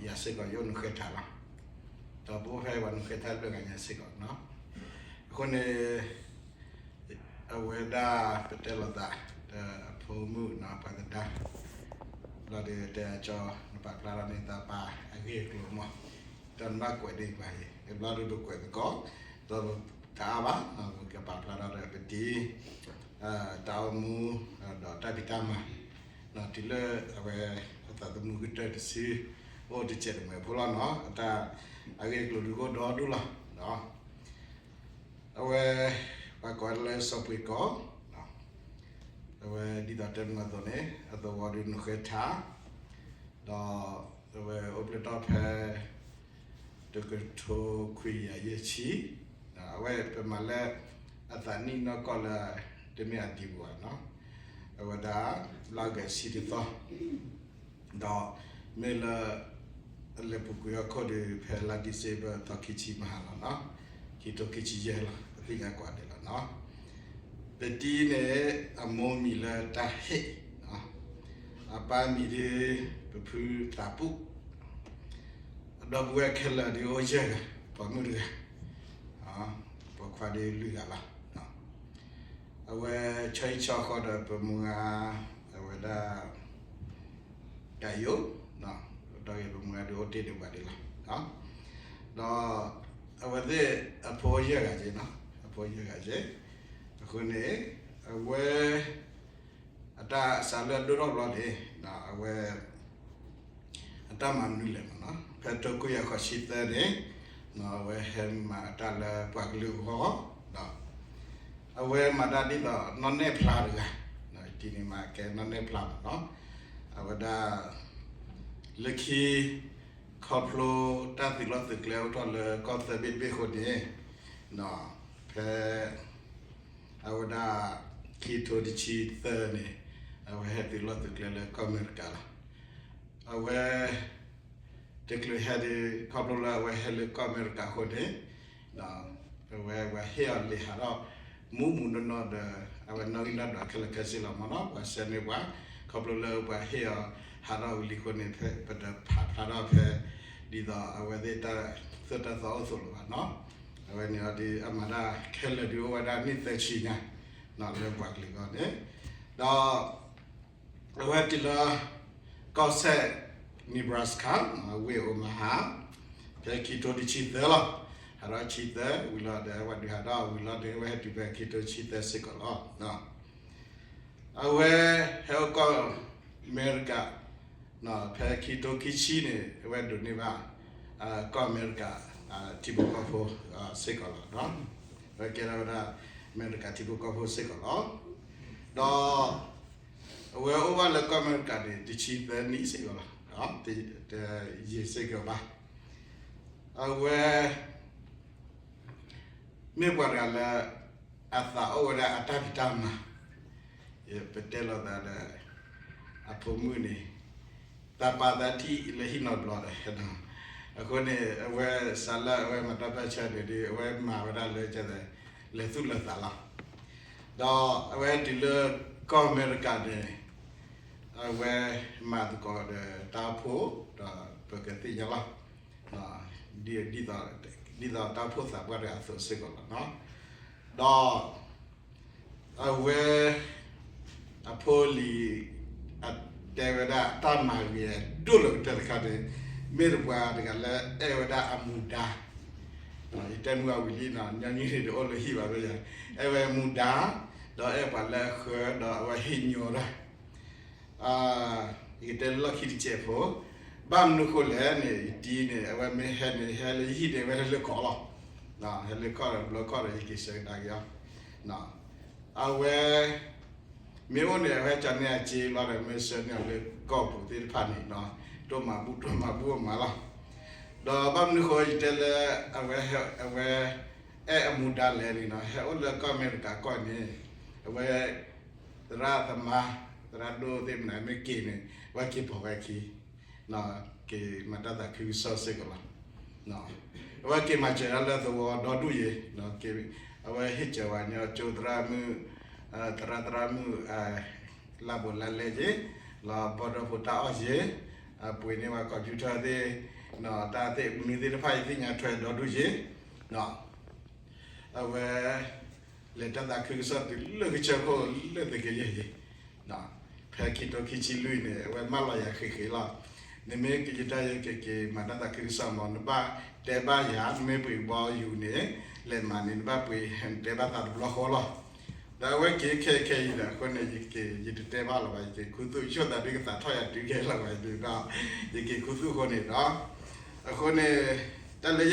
ယၤစ့ၢ်ကီး ယအိၣ်နဃဲထးလီၤ. ဒီးပအိၣ်ဖဲပှၤနဃဲထးတဖျၢၣ်ဂၤညါစ့ၢ်ကီးနီၤ. အဃိန့ၣ် အဝဲဒၣ်ပတဲလိာ်သး ဒီးအဖိမုၣ်နီၤ ပှၤသဒါ ဘျီဒီးတဲအကၠီ နပာ်ဖျါထီၣ်န့ၢ်သးပှၤအဂ့ၢ်အကျိၤမး, ဒီးနဘၣ်ကွဲးဒ်ပှၤအံၤ ဘျီဒီးပကွဲးသကိး ဒီးတအါဘၣ် ပကပာ်ဖျါထီၣ်ဒီးပတံၤ တၢ်အိၣ်မူ ဒီးတၢ်ဖံးတၢ်မၤ တုၤလၢအဝဲ အသးသမူကတၢၢ်တစု အိၣ်တစဲးတမှဲၤဖိလီၤနီၤ. အတၢ်အဂ့ၢ်အကျိၤဒုးအိၣ်ဒီဒူၣ်လီၤ. အဝဲ ပှၤကိးလၢစီၤပှ့ၤကီး အဝဲဒ်သိးတဲမုၢ်အသိးန့ၣ် အသဝီဒုးနဃဲထး ဒီးအဝဲအိၣ်ဖျဲၣ်ထီၣ်ဖဲ တကထိခွံကယၤယဲၢ်ဆံ အဝဲပမၤလၢ အသးနံၣ်နီၢ်ကီၢ်လၢ တမ့ၢ်အဒံးပူၤဘၣ်နီၤ. အဝဲဒၣ် လါအီကူးဆံတသီ ဒီးမ့ၢ်လၢ အလဲၤပူၤကွံာ်ဟီၣ်ခိၣ်ဒီး ဖဲလါဒံၣ်စ့ဘၢၣ် သီခံဆံမဟါလီၤနီၤ, ခံထိခံဆံယဲၢ်လီၤ, အသ့ၣ်ညါကွၢ်ဒံးလီၤနီၤ. ပတံၤန့ၣ် အမိၢ်မံၤလၢတၢ်ဟ့ၣ်, အပၢ်မံၤဒ် ပဖုသးပူၣ်, အဒီပုၢ်ဝဲၢ်ခဲလၢာ်ဒ်အိၣ်ယဲၢ်ဂၤ, ပိာ်မုၣ်တဂၤ, ပိာ်ခွါဒ်လွံၢ်ဂၤလီၤ. အဝဲဆီဟံၣ်ဆီဃီဒီးပမုၢ်ဂၤ အဝဲဒၣ် တၢ်ယိာ်, ဒီးဂ့ၤပမုၢ်ဂၤဒ်အိၣ်တ့ၢ်ဒံးပှၤဒံးလီၤ. ဒီးအဝဲသ့ၣ်အဖိယဲၢ်ဂၤက့နီၤ, အဖိယဲၢ်ဂၤက့, အဃိန့ၣ် အဝဲ အတၢ်စးလၢအဒိၣ်ထီၣ်ဘျီန့ၣ် အဝဲ အတၢ်မၤမနုၤလဲၣ်မနီၤ, ဖဲတကယၤဃီဆံသၢန့ၣ် အဝဲဟဲမၤတၢ်လၢပှၤကလုာ်အဂီၢ်, အဝဲမၤတၢ်ဒ်သိးနီၢ်နဲၣ်ဖျါတဂၤ, တံၤန့ၣ်မၤကဲနီၢ်နဲၣ်ဖျါမနီၤ, အဝဲဒၣ် လၢခံ ခီဖျိတၢ်သုးလီၢ်သုးကျဲအိၣ်ထီၣ်လၢကီၢ်သၢဘ့ၣ်တဘ့ၣ်အဃိန့ၣ် ဖဲ အဝဲဒၣ် ခံထိတဆံသၢန့ၣ် အဝဲဟဲသုးလီၢ်သုးကျဲလၢကီၢ်အမဲရကၤလီၤ. အဝဲ တချုးဟဲဒီး ခီဖျိလၢအဝဲဟဲလၢကီၢ်အမဲရကၤအဃိန့ၣ် အဝဲပှၤဟ့ၣ်အီၤလံာ်ဟးထီၣ် မူးမူးနီၢ်နီၢ်ဒီး အဝဲနီၣ်ဂံၢ်နီၣ်ဒွးခဲလၢာ်ခဲဆ့လီၤမနီၤ, ပှၤဆှၢန့ၢ်ပှၤ ခီဖျိလၢပှၤဟ့ၣ်အီၤဟးထီၣ်ဝံၤလံအဃိန့ၣ် ပတဖးဖျါထီၣ်ဖဲ ဒ်သိးအဝဲသ့ၣ်တၢ်သိၣ်တၢ်သီအိၣ်အသိးလၢၤဘၣ်နီၤ. အဝဲန့ၣ်အီၤဒီး အမၤတၢ်ခဲလၢာ်ဒုးအိၣ်ဝဲဒၣ်နံၣ်သၢဆံညါ လၢပှၤကလုာ်အဂီၢ်န့ၣ် ဒီး အဝဲတုၤလၢ ကီၢ်စဲၣ် Nebraska ဝ့ၢ် Omaha ဖဲခံထိတဆံသၢလီၤ. ဟးထီၣ်ဆံသၢ ဝံၤလီၤဒီး အဝဲဒုးဟးထီၣ်ဝံၤလီၤဒီး အဝဲဟဲတုၤဖဲခံထိဆံသၢစ့ၢ်ကီးလီၤ. အဝဲဟဲအိၣ်ကီၢ်အမဲရကၤ ဖဲခံထိခံဆံန့ၣ် အဝဲဒိးန့ၢ်ဘၣ် ကီၢ်အမဲရကၤ ထံဖိကီၢ်ဖိစ့ၢ်ကီးလီၤ. အဝဲကဲထီၣ်ဝဲဒၣ် အမဲရကၤထံဖိကီၢ်ဖိစ့ၢ်ကီးလီၤ. ဒီး အဝဲအိၣ်ဘၣ်လၢကီၢ်အမဲရကၤန့ၣ် တဆံသၢနံၣ်စ့ၢ်ကီးလီၤ. တယံာ်စ့ၢ်ကီးဘၣ်. အဝဲ မ့ၢ်ပှၤတဂၤလၢ အသးအိၣ်ဝဲဒၣ်အတၢ်ဖံးတၢ်မၤ, ပတဲလိာ်သးဒီး အဖိမုၣ်န့ၣ် သးပာ်သးထံၣ်လၢဟံၣ်နီတဘျီဒီး အဃိန့ၣ် အဝဲစးလၢအဝဲမၤတၢ်ပၢၢ်ဆၢန့ၣ်ဒီး အဝဲမၤဝဲဒၣ်လၢ လဲၤသူၣ်လဲၤသးလီၤ. ဒီးအဝဲတုၤလၢကီၢ်အမဲရကၤန့ၣ် အဝဲမၤသကိးဒီးတၢ်အိၣ်ဖှိၣ် ဒီးပကသ့ၣ်ညါလီၤ. ဒ်သိးတၢ်အိၣ်ဖှိၣ်သးပှၢ်တဂၤအသိးစ့ၢ်ကီးလီၤ. ဒီး အဝဲ အဖိလံၤ အတဲဝဲဒၣ်တၢ်မၤဂ့ၤအဒိၣ်လၢကတၢၢ်တခါန့ၣ် မ့ၢ်တပှၤတဂၤလၢအဲၣ်ဝဲဒၣ်အမူဒါ, ယတဲမုၢ်အဝံၤလံနီၤ ညီနုၢ်န့ၣ်တအိၣ်လၢဟံၣ်ဘၣ်ဖဲယၤ, အဲၣ်ဝဲမူဒါ ဒီးအဲၣ်ပှၤလၢအဃၢၤ ဒီးအဝဲဟ့ၣ်ညီတၢ် ယကတဲလၢလီၢ်ခံတစဲးဖိ, ဘၣ်မနုၤဃိလဲၣ်န့ၣ် ယတံၤန့ၣ် အဝဲမ့ၢ်ဟဲန့ၣ် ဟဲလၢယဟံၣ်န့ၣ် အဝဲဟဲလၢခီၣ်လီၤ. ဟဲလၢခီၣ်ဒီးဘျီခီၣ်ဒီး ယက့ၤဆၢကဒါက့ၤအီၤ, အဝဲ မ့ၢ်အိၣ်န့ၣ် အဝဲကၠီန့ၢ်အစ့ဘျီဒီး မ့ၢ်ဆှၢန့ၢ်အီၤလၢကီၢ်ပူၤသ့ၣ်တဖၣ်န့ၣ် တိၢ်မၤဘူၣ်တိၢ်မၤဘူၣ်အမးလီၤ. ဒီးဘၣ်မနုၤဃိယတဲလၢ အဝဲ အဝဲ အဲၣ်အမူဒါလဲၣ်န့ၣ်နီၤ ဟဲအိၣ်လၢကီၢ်အမဲရကၤကီၢ်န့ၣ် အဝဲ သရၣ်သမါ သရၣ်ဒိၣ်သ့ၣ်မနုၤမ့ၢ်က့ၤန့ၣ် အဝဲက့ၤပိာ်ဝဲခံ က့ၤမၤတၢ်သးခုကစီၣ်စ့ၢ်ကီးလီၤ. အဝဲက့ၤမၤစၢၤဒၣ်လၢသဝီဒီဒူၣ်ယဲၤ, အဝဲဟ့ၣ်စၢၤဝဲညီကၠိသရၣ်မုၣ်, သရၣ်သရၣ်မုၣ် လၢဘိးလၢလဲယဲၤ, လီၤဘီဒီဖိတၢ်အီၣ်ယဲၤ, ပှ့ၤန့ၢ်ဝဲ computer သ့ၣ်, တၢ်သ့ၣ်မနုၤသ့ၣ်တဖၣ် ယသ့ၣ်ညါထွဲဒီဒူၣ်ယ့ၤ, အဝဲ လဲၤတၢ်သးခုကစီၣ်တုၤလၢကစၢၢ်ခိၣ်လၢသုးက့ယဲၢ်ယ့ၤ, ဖဲခံကထိခံဆံလွံၢ်န့ၣ် အဝဲမၢလီၤယၤဃ့ဃ့လီၤ. နမ့ၢ်ကယဲၢ်တၢ်ယဲၢ်ကက့ၤမၤတၢ်သးခုကစီၣ်မး နဘၣ်တဲဘၣ်ယၤ, နမ့ၢ်ပှ့ၤဘီယူၤန့ၣ် လဲၤမၤန့ၣ် နဘၣ်ပှ့ၤ နတဲဘၣ်သးတဘျီဃီလီၤ. ဒီးအဝဲက့ၤခဲခဲအံၤဒီး အဃိန့ၣ် ယက့ၤ ယတတဲဘၣ်လီၤဘၣ်, ယက့ၤခူသူၣ် ဆိၣ်သးဒုကသးထီၣ်ယၤတုၤခဲလီၤဘၣ်ဒီး ယက့ၤခူသူၣ်အဃိန့ၣ်ဒီး, အဃိန့ၣ် တၢ်လၢ